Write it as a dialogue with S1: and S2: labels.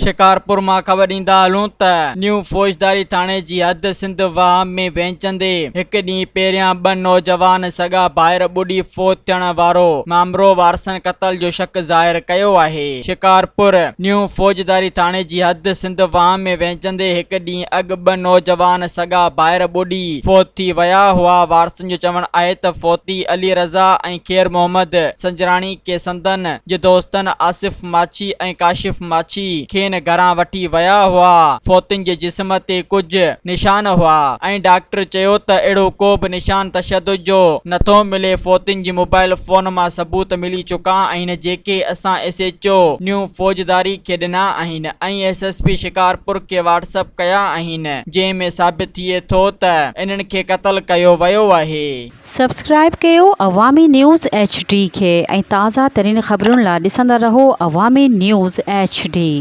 S1: شڪارپور مان خبر ڏيندا هلون ته نيو فوجداري ٿاڻي جي حد سنڌ واهه ۾ وهنجندي هڪ ڏينهن پهريان ٻه نوجوان سڳا ڀائر ٻڏي فوت ٿيڻ وارو مامرو وارثن قتل جو شڪ ظاهر ڪيو آهي. شڪارپور، نيو فوجداري ٿاڻي جي حد سنڌ واهه ۾ وهنجندي هڪ ڏينهن اڳ ٻه نوجوان سڳا ڀائر ٻڏي فوت ٿي ويا هئا وارثن جو چوڻ آهي ته فوتي علي رضا ۽ خير محمد سنجراڻي کي سندن جي دوستن آصف ماڇي ۽ ڪاشف ماڇي کين گهران وٺي ويا هئا. فوتين جي جسم تي ڪجهه نشان هئا ۽ ڊاڪٽر چيو ته اهڙو ڪو به نشان تشدد جو نٿو ملي. فوتين جي موبائل فون مان ثبوت ملي چڪا آهن جيڪي اسان ايس ايڇ او نيو فوجداري کي ڏنا آهن ۽ ايس ايس پي شڪارپور کي واٽس اپ ڪيا آهن جنهن ۾ ثابت ٿئي ٿو ته انهن کي قتل ڪيو ويو آهي.
S2: سبسڪرائيب ڪيو عوامي نيوز ايڇ ڊي کي ۽ تازه ترين خبرن لا ڏسندا رهو عوامي نيوز ايڇ ڊي.